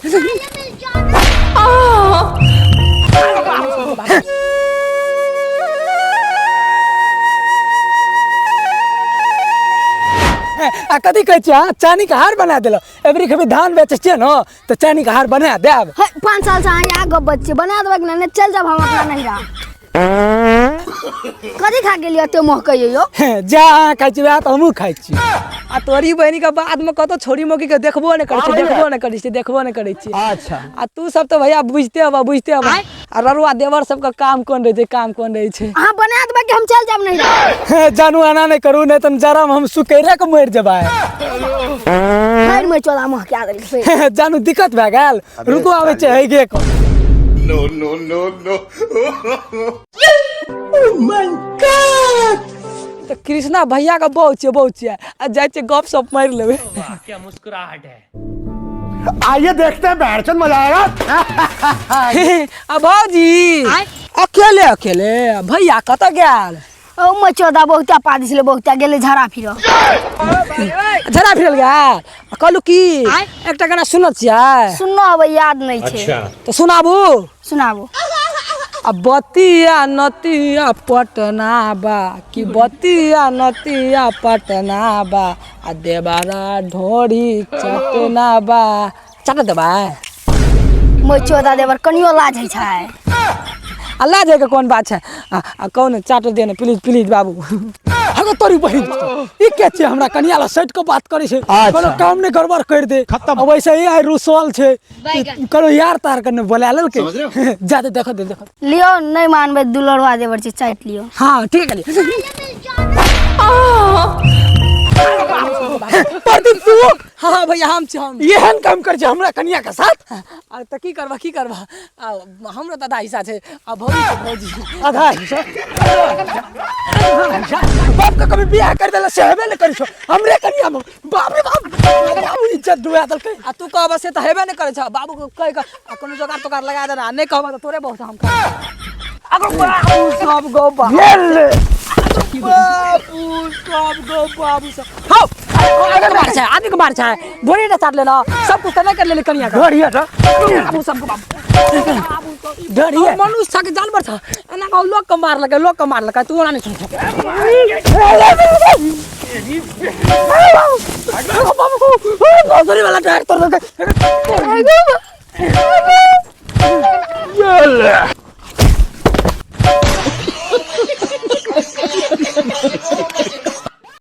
आ कथी कहै छियै अहाँ? चानीके हार बना देलहुँ। एबरी खेबी धान बेचै छियै ने तऽ चानीके हार बना देब। हे, 5 साल से अहाँ यहाँ गप बच्चे बना देबै कि नहि? चल जाब हम अपना नैहरा। कथी खा गेलियै एते महकै यौ? जा अहाँ खाइ छी वएह तऽ हमहूँ खाइ छी। आ तोरी बहिनी के बाद में कतौ छोरी मोकी के देखबो नहि करै छी, देखबो नहि करै छी, देखबो नहि करै छी। अच्छा। आ तू सब तऽ भैया बुझते हबा, बुझते हबा। आ ररुआ देवर सबके काम कोन रहै छै, काम कोन रहै छै। अहाँ बना देबै कि हम चल जाब नैहरा? जानू एना नहि करू, नहि तऽ जरा हम सुकैरे के मरि जेबै। फेर में चोला महका देलकै फेर। जानू दिक्कत भए गेल, रुकू आबै छै हेगे के। No, no, no, no. तऽ कृष्णा भैया के बहु छियै, बहु छियै। आ जाइ छियै गप सप मारि लेबै। क्या मुस्कुराहट है। आइए देखते हैं, बैठचंद मजा आएगा। आ भौजी अकेले अकेले भैया कतऽ गेल? ओ मचोदा बहुता पादी छलै, बहुता गेलै झड़ा फिर। झड़ा फिरल गेल? आ कहलू की एकटा गाना सुनल छियै? सुनना हबै, याद नहि छै। तऽ सुनाबू? सुनाबू। आ बतिया नतिया पटना बा कि बतिया नतिया पटना बा आ देबारा ढोरी चटना बा। चट देबै? मचोदा देवर कनियो लाज होइ छै। आ लाज होइके कोन बात छै? आ कहू ने चाट दे ने प्लीज प्लीज बाबू। हगो तोरी बहिन ई के छै हमरा कनिया ला सटि के बात करै छै। अच्छा। कोनो काम नहि गड़बड़ करि दे। खत्म। अब वैसे ही आइ रुसल छै, कोनो यार तार के नहि बोला लेलकै। जा दे, देखो दे, देखो लियो। नहि मानबै दुलरवा देवर छै, चाटि लियो। हाँ ठीक है। प्रदीप तू? हाँ हाँ भैया हम छी, हम एहन काम कर छै हमरा कनिया के साथ? आ तऽ की करबा, की करबा, आ हमरो तऽ आधा हिस्सा छै। आ भौजी छै, भौजी आधा हिस्सा। बाप के कभी बियाह कर देला से हेबे नहि करै छौ हमरे कनिया में। बाप रे बाप, बाबू इज्जत डुबा देलकै। आ तू कहबा से तऽ हेबे नहि करै छ। बाबू के कहि कऽ आ कोनो जोगाड़ तोगाड़ लगा देना, आ नहि कहबा तऽ तोरे बहुत हम कहब। अगो बाबू सब गो बाबू सब गो बाबू सब। हौ, आदमी के मार छै, आदमी के मार छै। ढोरी ने चाट लेला, सब कुछ तऽ नहि कर लेली कनिया के। ढोरिया तऽ। बाबू सब गो बाबू। ढोरिया। मनुष्य छ कि जानवर छ? एना कऽ लोक के मारलकै, लोक के मारलकै, तू ओना नहि सुन। भोसड़ी वाला ट्रैक्टर देलकै।